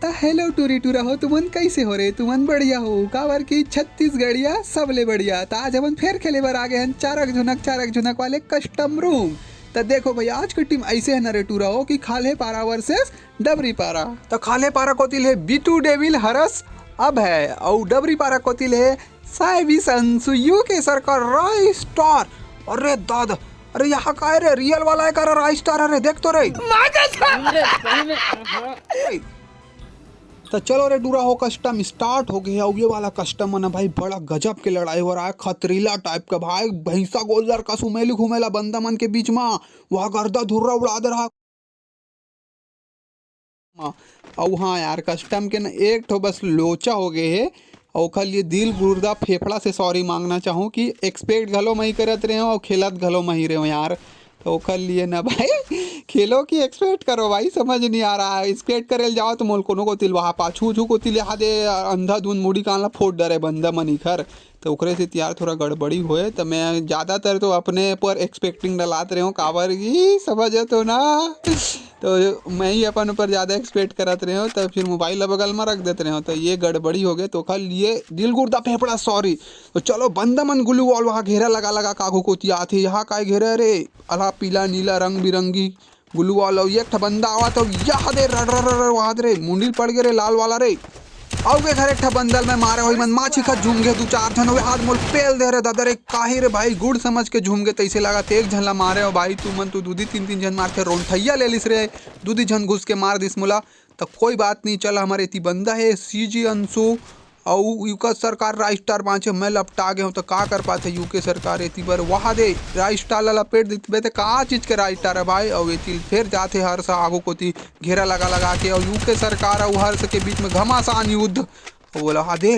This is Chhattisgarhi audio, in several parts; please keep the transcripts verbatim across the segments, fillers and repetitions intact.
त हेलो टूरी टूरा हो, तुमन कैसे हो रे? तुमन बढ़िया हो? काबर कि छत्तीसगढ़िया सबले बढ़िया। त आज हमन फेर खेले बर आ गे हन चारक झुनक, चारक झुनक वाले कस्टम रूम। त देखो भाई, आज के टीम ऐसे है ना रे टूरा हो कि खाल्हे पारा वर्सेस डबरी पारा। त खाल्हे पारा कोतिल हे बीटू डेविल हरस अभय, अउ डबरी पारा कोतिल हे साइबिस अंशु, यूके सरकार रॉय स्टार। अरे दादा, अरे यहाँ का है रे? रियल वाला है का रे? रॉय स्टार, अरे देख तो रे। त चलो रे टूरा हो, कस्टम स्टार्ट हो गे। अउ ये वाला कस्टम मन भाई बड़ा गजब के लड़ाई हो रहा है, खतरीला टाइप का भाई, भैंसा गोल्लर का सुमेली घूमेला बंदा मन के बीच मा, वह गर्दा धुर्रा उड़ा दे रहा। अउ हाँ यार, कस्टम के न एक ठो बस लोचा हो गे हे, अउ ओखर लिए दिल गुर्दा फेफड़ा से सॉरी मांगना चाहूँ कि एक्सपेक्ट घलो मई करत रहे हो अउ खेलत घलो मई रहे हो यार। तो ओखर लिए ना भाई, खेलो कि एक्सपेक्ट करो भाई, समझ नहीं आ रहा है। एक्सपेक्ट करे ल जाओ तो मोल कोनो कोतिल वहाँ पाछू उछू कोतिल यहाँ दे अंधाधुंध मुड़ी कान ला फोड़ डरे बंदा मन इखर। तो ओकरे से तियार थोड़ा गड़बड़ी होए, तो मैं ज़्यादातर तो अपने पर एक्सपेक्टिंग डलात रहे हूँ, काबर की समझ तो ना। तो मैं ही अपन ऊपर ज़्यादा एक्सपेक्ट करत रहे हूँ, तो फिर मोबाइल ला बगल में रख देते रहे हूँ, तो ये गड़बड़ी हो गए। तो ओखर लिए दिल गुर्दा फेफड़ा सॉरी। तो चलो बंदा मन गुलू वॉल वहाँ घेरा लगा लगा काघू कोती आथे, यहाँ काय घेरा रे, अला पीला नीला रंग बिरंगी गुलू वॉल। अउ एक ठा बंदा आवत हे, यहाँ दे रड़ रड़ रड़ वहाँ दे रे, मुंडी ल पड़ गे रे लाल वाला रे। अउ के घर एक ठा बंदल में मारे होई मन माछी खा झूम गे दू चार झन, ओए हाथ मोल पेल दे रे दादा रे, काहे रे भाई गुड़ समझ के झूम गे तैसे लागत हे। एक झन ला मारे हो भाई तुमन, तू दू दी तीन तीन झन मारथे, रोंठैया ले लिस रे, दू दी झन घुस के मार दिस मोला। त कोई बात नहीं, चल हमर एती बंदा हे सीजी अंशु, अउ यूके सरकार राइस्टार बाँचे, मैं लपटा गे हूँ, त का कर पाथे यूके सरकार एती बर? वहा दे राइस्टार ला लपेट देती बे, त का चीज के राइस्टार है भाई? अउ एती फेर जाथे हर्ष आगू कोती घेरा लगा लगा के, अउ यूके सरकार अउ हर्ष के बीच में घमासान युद्ध। अउ बोला, हा दे,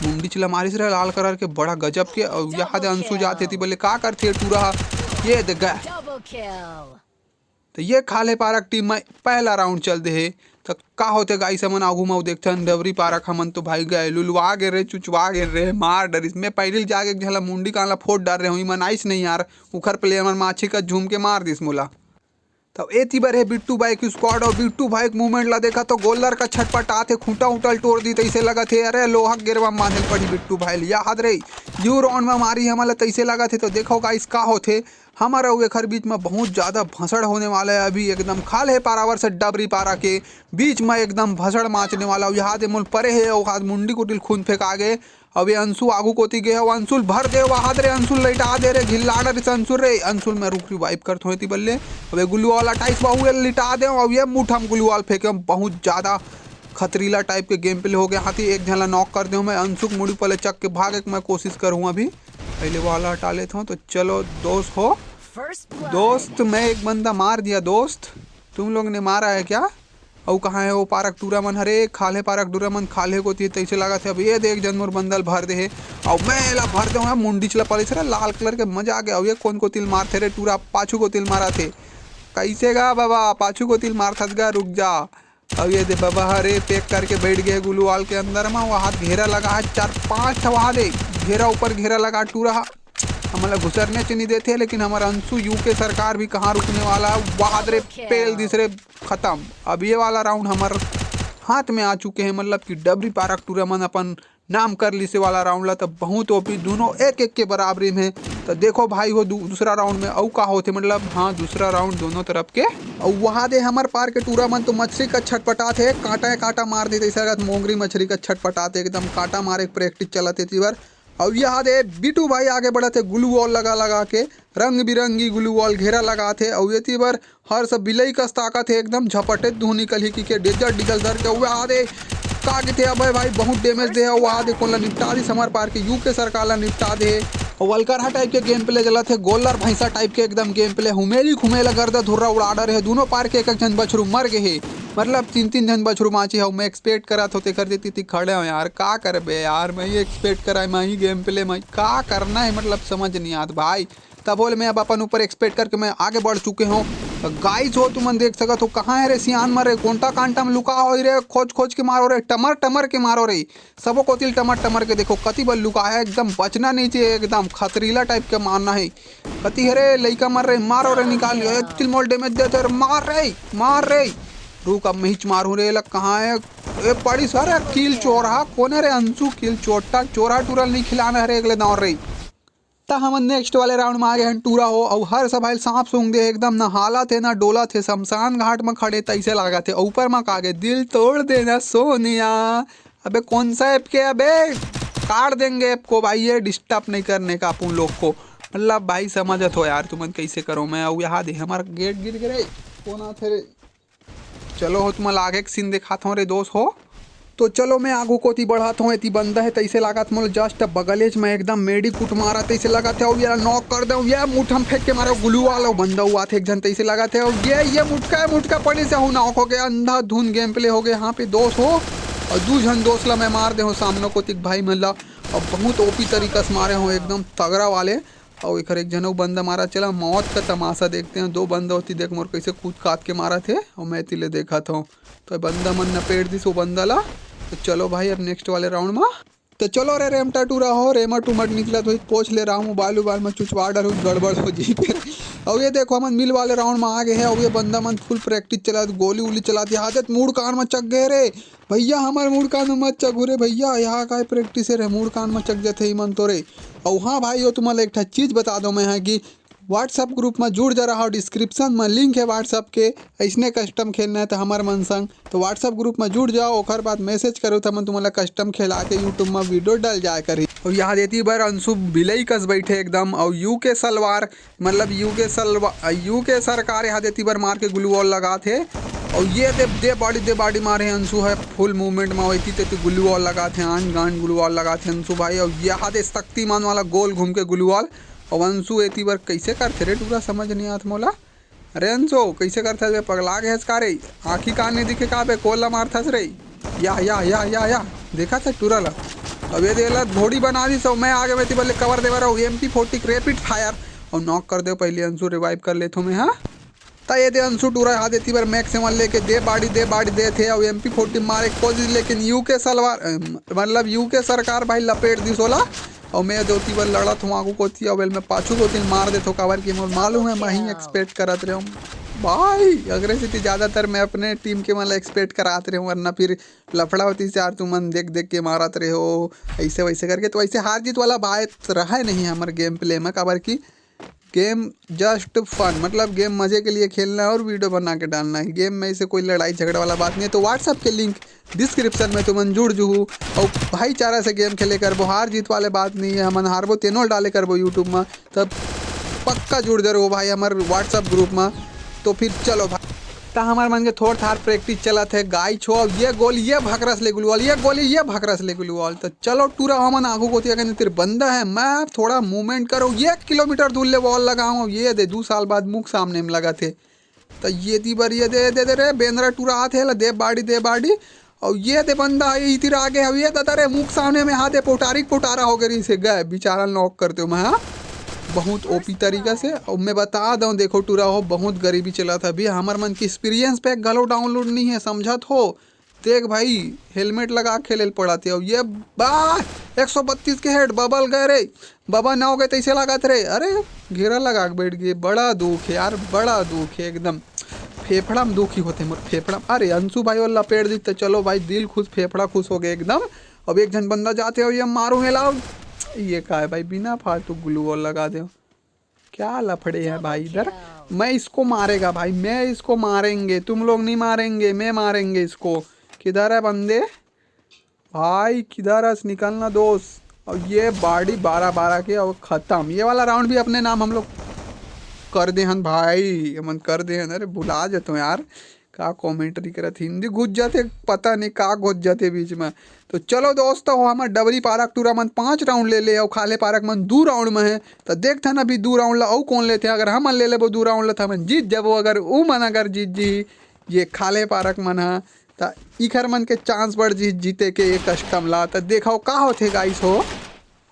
मुंडी चिला मारिस रे लाल कलर के, बड़ा गजब के। अउ यहाँ दे अंशु जाथे एती बोले, का करथे टूरा हा? ये दे गए। त ये खाल्हे पारक टीम में पहला राउंड चल दे हे। त का होथे गाइस, हमन आगू म देखथन डबरी पारक, हमन तो भाई गए लुलवा गे रे, चुचवा गे रे, मार डरिस। मैं पहली जाके एक झन ला मुंडी कान ला फोड़ डार रहे हूँ, इमन आइस नहीं यार, उखर प्लेयर मन माछी का झूम के मार दिस मोला। तब एती बर हे बिट्टू भाई की स्क्वाड, और बिट्टू भाई के मूवमेंट ला देखा तो गोलर का छटपट आथे, खूंटा उटल तोड़ दी तैसे लगत हे। अरे लोहा के गेरवा माथे पड़ी बिट्टू भाई, याद रही यू राउंड में मारी हमला तैसे लगत हे। तो देखो गाइस का होथे, हमर अउ एखर बीच में बहुत ज्यादा भसड़ होने वाला है। अभी एकदम खाल्हे पारा वर्सेस डबरी पारा के बीच में एकदम भसड़ माचने वाला। अउ यहाँ दे मोल परे हे, अउ हाथ मुंडी कुटिल खून फेंका गे। अब ये अंशु आगू कोती गे हे, अउ अंशुल भर दे, वहाद रे अंशुल लेटा दे रे, घिल्लाड़ा रे अंशुल रे, अंशुल मैं रुक रिवाइव करत हों एती बल्ले। अब ये गुलू वाला टाइस बाहू ये लिटा दे, अब ये मुठम गुलू वाल फेंके, बहुत ज्यादा खतरीला टाइप के गेम प्ले हो गया। हाथी एक झन ला नॉक कर दे हूँ मैं, अंशु के मुड़ी पले चक के भागे के मैं कोशिश करूँ अभी। पहले वाला हटा लेता हूँ। तो चलो दोस्त हो, दोस्त, मैं एक बंदा मार दिया दोस्त। तुम लोग ने मारा है क्या? अउ कहाँ है वो पारक टूरा मन? हरे खाल्हे पारक टूरा मन, खाल्हे कोती तैसे लागत हे। अब ये देख जन मोर बंदल भर दे हे, अउ मैं एला भर दे हूँ मुंडी चिला पलिस रे लाल कलर के। मजा आ गया। अउ ये कोन कोतिल मारथे रे टूरा? पाछू कोतिल मारा थे। कैसे गा बाबा, पाछू कोतिल मारथस गा, रुक जा। अब ये दे बाबा, हरे पैक करके बैठ गए गुलू वाल के अंदर में। वहाँ घेरा लगा है, चार पांच ठा वहाँ दे घेरा, ऊपर घेरा लगा टूरा हा। हमला घुसरने च नहीं देते, लेकिन हमारा अंशु यूके सरकार भी कहाँ रुकने वाला है। वहाँ रे पेल दिस रे, खत्म। अब ये वाला राउंड हमार हाथ में आ चुके हैं, मतलब कि डबरी पारक टूरा मन अपन नाम कर लिसे वाला राउंड ला, तब बहुत ओपी दोनों एक एक के बराबरी में। तो देखो भाई हो दू-, दूसरा राउंड में अउ का होथे, मतलब हाँ, दूसरा राउंड दोनों तरफ के। अउ वहाँ दे हमर पार के टूरा मन तो मछली का छटपटा थे, कांटा कांटा मार देते, ऐसा लगत मोंगरी मछली का छटपटा थे, एकदम कांटा मारे के प्रैक्टिस चलत हे एती बर। अउ यहाँ दे बिटू भाई आगे बढ़त हे, ग्लू वॉल लगा लगा के, रंग बिरंगी ग्लू वॉल घेरा लगा थे। अउ एती बर हर सब बिलई कस ताकत हे, एकदम झपटे धुन निकलही कि के डेजर डीजल धर के हुआ आदे का किथे अबे भाई, बहुत डैमेज दे हुआ आदे, कोन ला निपटा दिस हमर पार के यूके सरकार ला निपटा दे। अउ वलकरहा टाइप के गेम प्ले चलत हे, गोलर भैंसा टाइप के एकदम गेम प्ले, हुमेली खुमेला गर्दा धुर्रा उड़ा डरे हे, दोनों पार के एक एक झन बछरू मर गए हे, मतलब तीन तीन झन बछरू बाँचे हे। मैं एक्सपेक्ट करत हो तेकर देती ती खड़े हो यार, का करबे यार, मैं ही एक्सपेक्ट कराए, मैं ही गेम प्ले, मैं का करना है, मतलब समझ नहीं आत भाई। तब बोले मैं अब अपन ऊपर एक्सपेक्ट करके मैं आगे बढ़ चुके हूँ। तो गाइस हो, तुमन देख सकत हो, कहाँ है रे सियान मरे, कोंटा कांटा में लुका हो रे, खोज खोज के मारो रे, टमर टमर के मारो रे, सबो कोतिल टमर टमर के। देखो कति बल लुका है, एकदम बचना नहीं चाहिए, एकदम खतरीला टाइप के मारना है। कति है रे लइका मर रे, मारो रे, निकाल लियो, एक तिल मोल डैमेज देते रे, मार रे, मार रे। रुक, अब मैं हिच मारू रे, लग कहाँ है? ए, पड़ी सारे, किल चोरहा, कोन है रे अंशु? किल चोट्टा, चोरहा टूरा ल नहीं खिलाना है रे, अगले दौर रही। त हमन नेक्स्ट वाले राउंड में आ गए हन टूरा हो, अउ हर सभाई सांप सूंघ दे, एकदम न हालत हे, न डोलत हे, शमशान घाट में खड़े तैसे लागत हे। ऊपर में का गे, दिल तोड़ देना सोनिया। अबे कौन सा ऐप के, अबे काट देंगे ऐप को भाई, ये डिस्टर्ब नहीं करने का अपन लोग को। मतलब भाई समझत हो यार, तुमन कैसे करो मैं, अउ यहाँ दे हमार गेट गिर गे रे, कौन आथे रे? चलो हो, तुमन आगे के सीन दिखात हो रे दोस्त हो। तो चलो मैं आगू कोती बढ़त हूँ, एती बंदा है तैसे लागत मोला जस्ट बगलेच में एकदम मेडी कुट मारा तैसे लागत है, अउ ये नॉक कर दे, ये मुठम फेंक के मारे गुलू वाला बंदा हुआ थे एक झन तैसे लागत है, अउ ये ये मुटका है, मुटका पड़ी से हूँ नॉक हो गया, अंधाधुन गेम प्ले हो गया यहाँ पे दोस्त हो। अउ दू झन दोस्त ला मैं मार दे हूँ सामने कोती भाई मन ला, अउ बहुत ओपी तरीका से मारे हूँ एकदम तगड़ा वाले। अउ एकर एक झन अउ बंदा मारा चला, मौत का तमाशा देखते हैं। दो बंदा होती देख मोर कैसे कूद काद के मारा थे, अउ मैं एती ले देखत हूँ। तो बंदा मन न पेड़ दिस वो बंदा ला। तो चलो भाई अब नेक्स्ट वाले राउंड में। तो चलो रे रेमटा टूरा हो, रेमा टूमट निकलत होई, पोछ ले राहूं, मोबाइल उबाइल में चुचवा डर हो, गड़बड़ हो जी फिर। अउ ये देखो हमन मिल वाले राउंड में आ गए हैं। अउ ये बंदा मन फुल प्रैक्टिस चलात, गोली उली चलात, यहाँ देत मूड़ कान में चक गए रे भैया, हमार मूड़ कान में मत चक रे भैया, यहाँ का प्रैक्टिस है रे, मूड़ कान में चक जाते ही मन तो रे। अउ हाँ भाई, यो तुम्हारा एक ठा चीज बता दो मैं यहाँ कि WhatsApp ग्रुप में जुड़ जा रहा हो, डिस्क्रिप्शन में लिंक है WhatsApp के। ऐसने कस्टम खेलना है तो हमार मन संग तो WhatsApp ग्रुप में जुड़ जाओ, ओकर बाद मैसेज करो तो हमन तुम्हारा कस्टम खेला के YouTube में वीडियो डल जाए करी। और यहाँ देती बार अंशु बिलई कस बैठे एकदम, और यू के सलवार, मतलब यू के सलवा यू के सरकार यहाँ देती बार मार के ग्लू वॉल लगा थे। और ये दे दे बॉडी दे बॉडी मारे अंशु है फुल मूवमेंट में, वैती तेती ग्लू वॉल लगा थे, आन गान ग्लू वॉल लगा थे अंशु भाई। और यहाँ दे शक्तिमान वाला गोल घूम के ग्लू वॉल। और अंशु एती बार कैसे करथे रे टूरा, समझ नहीं आत मोला। अरे अंशु, कैसे करथे बे, पगला गए हस का रे? आँखी कान नहीं दिखे का बे, कोन ला मारथस रे? या या या या या, देखा था टूरा ला। अब ये देला घोड़ी बना दी सब, मैं आगे में तिबले कवर देवा रहूँ, एम पी फोर्टी रैपिड फायर और नॉक कर दे। पहले अंशु रिवाइव कर लेथो मैं, हाँ। त ये दे अंशु टूरा हा देती बार मैक्स सेवन लेके दे बाड़ी दे बाड़ी दे थे और एम पी फोर्टी मारे कोशिश, लेकिन यू के सलवार, अम, मतलब यू के सरकार भाई लपेट दी सोला। और मैं दोती बार लड़त हूँ आगू कोती, और मैं पाछू कोती मार देथो, काबर कि मोर मालूम है, मैं ही एक्सपेक्ट करत रहे हूँ भाई। अगरे से ज़्यादातर मैं अपने टीम के मतलब एक्सपेक्ट करात रहे हूँ, वरना फिर लफड़ा होती से यार, तुमन देख देख के मारत रहे हो ऐसे वैसे करके। तो ऐसे हार जीत वाला बात रहे नहीं हमारे गेम प्ले में, काबर कि गेम जस्ट फन, मतलब गेम मज़े के लिए खेलना है और वीडियो बना के डालना है। गेम में ऐसे कोई लड़ाई झगड़ा वाला बात नहीं है। तो WhatsApp के लिंक डिस्क्रिप्शन में तुमन जुड़ जुहू और भाईचारा से गेम खेले करबो। हार जीत वाले बात नहीं है, हमन हारबो तेनोल डाले करबो YouTube में, तब पक्का जुड़ जरूर भाई हमारे WhatsApp ग्रुप में। तो फिर चलो भाई, त हमार मन के थोड़ थार प्रैक्टिस चलत है गाइस हो। अब ये गोली ये भकरस ले गुलवाल, ये गोली ये भकरस ले गुलवाल। तो चलो टूरा हमन आगू कोती अगर तेरे बंदा है, मैं थोड़ा मूवमेंट करो, एक किलोमीटर दूर ले वॉल लगाऊँ। अब ये दे दू साल बाद मुख सामने में लगा थे। तो ये दी बार ये दे दे दे रे बेंदरा टूरा हाथ है ला दे बाड़ी दे बाड़ी। और ये दे बंदा है इतिर आगे, अब ये दादा रे मुख सामने में हाथ है पोटारी पोटारा हो गई से गए बेचारा नॉक करते हो मैं, हाँ। बहुत ओपी तरीका से। और मैं बता दूँ, देखो टूरा हो, बहुत गरीबी चला था अभी, हमार मन की एक्सपीरियंस पैक घलो डाउनलोड नहीं है, समझत हो। देख भाई, हेलमेट लगा के खेले पड़ाते हो। ये बा एक सौ बत्तीस के हेड बबल गए रे, बबा ना हो गए तैसे लागत रे। अरे घेरा लगा के बैठ गए, बड़ा दुख है यार, बड़ा दुख है एकदम। फेफड़ा में दुखी होते मोर फेफड़ा में। अरे अंशु भाई वाला लपेट दी तो चलो भाई, दिल खुश, फेफड़ा खुश हो गए एकदम। अब एक झन बंदा जाते हो, ये मारो हेलाओ। ये का है भाई, बिना फालतू ग्लू वॉल लगा दे। क्या लफड़े हैं भाई इधर। मैं इसको मारेगा भाई, मैं इसको मारेंगे, तुम लोग नहीं मारेंगे, मैं मारेंगे इसको। किधर है बंदे भाई, किधर है? निकलना दोस्त। और ये बाड़ी बारह बारह के और ख़त्म। ये वाला राउंड भी अपने नाम हम लोग कर दे हन भाई, हमन कर दे हन। अरे भुला जाते यार, का कमेंट्री करत, हिंदी घुस जाते, पता नहीं का घुस जाते बीच में। तो चलो दोस्तों, हमर डबरी पारक टूरा मन पाँच राउंड ले ले, अउ खाल्हे पारक मन दू राउंड में है। तो देखथन अभी दू राउंड ला अउ कौन लेथे। अगर हमन ले लेबो दू राउंड ला, तो हमन जीत जाबो। अगर उमन अगर जीत जी, ये खाल्हे पारक मन ह, त इखर मन के चांस बढ़ जी जीते के ये कस्टम ला। त देखो का होथे गाइस हो।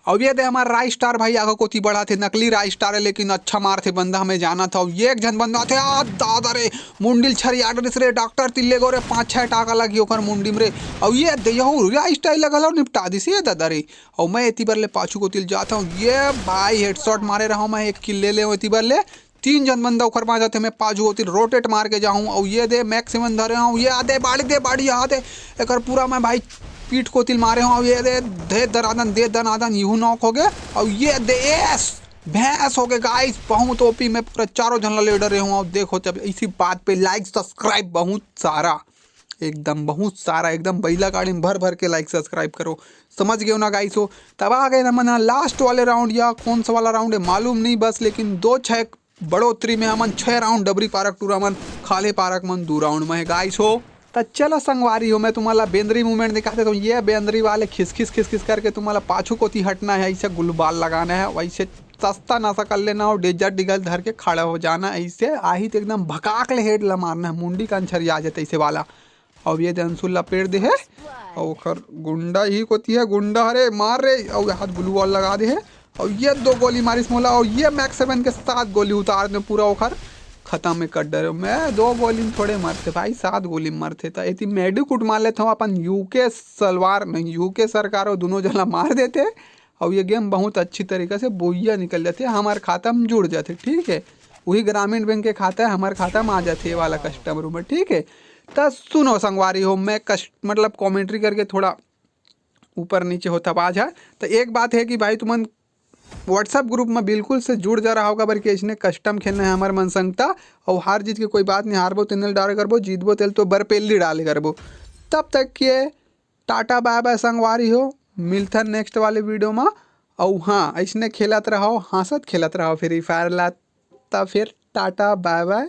अब ये दे हमार राय स्टार भाई आगे कोती बढ़ा थे, नकली राय स्टार है लेकिन अच्छा मार थे बंदा, हमें जाना था। अब ये एक झन बंदा थे, आ दादा रे, मुंडिल छरी आडरिस रे, डॉक्टर तिल्ले गो रे, पाँच छः टाका लगी ओकर मुंडी में रे। अब ये दे यहू राय स्टाइल लगा लो निपटा दिस ये दादा रे। और मैं एती बर ले पाछू कोती ले जाता हूँ। ये भाई हेडशॉट मारे रहा हूँ मैं, एक किल ले ले एती बर ले। तीन झन बंदा ओकर पास जाथे, मैं पाछू कोती रोटेट मार के जाहूँ। अउ ये दे मैक्सिमम धरे हूँ, ये आदे बाड़ी दे बाड़ी आदे, एकर पूरा मैं भाई पीठ कोती मारे हूँ। अउ ये दे दे दनादन दे दनादन, यहू नॉक हो गए। अउ ये दे एस भैंस हो गए गाइस, बहुत ओपी। मैं पूरा चारों झन ला ले डरे हूँ। अउ देखो, जब इसी बात पे लाइक सब्सक्राइब बहुत सारा, एकदम बहुत सारा, एकदम बैला गाड़ी में भर भर के लाइक सब्सक्राइब करो, समझ गए हो ना गाइस हो। तब आ गए ना मन लास्ट वाले राउंड, या कौन सा वाला राउंड है मालूम नहीं बस, लेकिन दो छः बढ़ोतरी में हमन छः राउंड डबरी पारक टूरा मन, खाल्हे पारक मन दू राउंड में है गाइस हो। त चलो संगवारी हो, मैं तुम्हारा बेंदरी मूवमेंट दिखाते तो ये बेंदरी वाले खिसखिस खिसखिस करके तुम्हारा पाछू कोती हटना है, ऐसे गुलबाल लगाना है, वैसे सस्ता नशा कर लेना और डेजर्ट डिगल धर के खड़ा हो जाना, ऐसे आही तो एकदम भकाक ले हेड ला मारना है, मुंडी का अंछर आ जाता ऐसे वाला। अब ये दे अंसुल ला पेड़ दे है, और ओकर गुंडा ही कोती है, गुंडा हरे मार रे, और हाथ ग्लू वॉल लगा दे है, और ये दो गोली मारिस मोला, और ये मैक्स सेवन के साथ गोली उतार दे, पूरा ओकर खत्म में कर डरे। मैं दो गोली में थोड़े मरते भाई, सात गोली में मरते। त एती मेडिकुट मार लेते हो अपन, यूके सलवार नहीं, यूके सरकार हो, दोनों जना मार देते। और ये गेम बहुत अच्छी तरीके से बोइया निकल जाते, हमारे खाता में जुड़ जाते, ठीक है। वही ग्रामीण बैंक के खाता है, हमारे खाता में आ जाते ये वाला कस्टमर में, ठीक है। त सुनो संगवारी हो, मैं कस्ट मतलब कमेंट्री करके थोड़ा ऊपर नीचे होता आवाज है। तो एक बात है कि भाई तुमन WhatsApp ग्रुप में बिल्कुल से जुड़ जा रहा होगा, बल्कि इसने कस्टम खेलना है हमारे मन संगता। और हार जीत के कोई बात नहीं, हारबो तेल डाले करबो, जीतबो तेल तो बरपेली डाले करबो। तब तक के टाटा बाय बाय संगवारी हो, मिलथन नेक्स्ट वाले वीडियो में। और हाँ, ऐसने खेलत रहो, हंसत खेलत रहो फ्री फायर ला। तब फिर टाटा बाय बाय।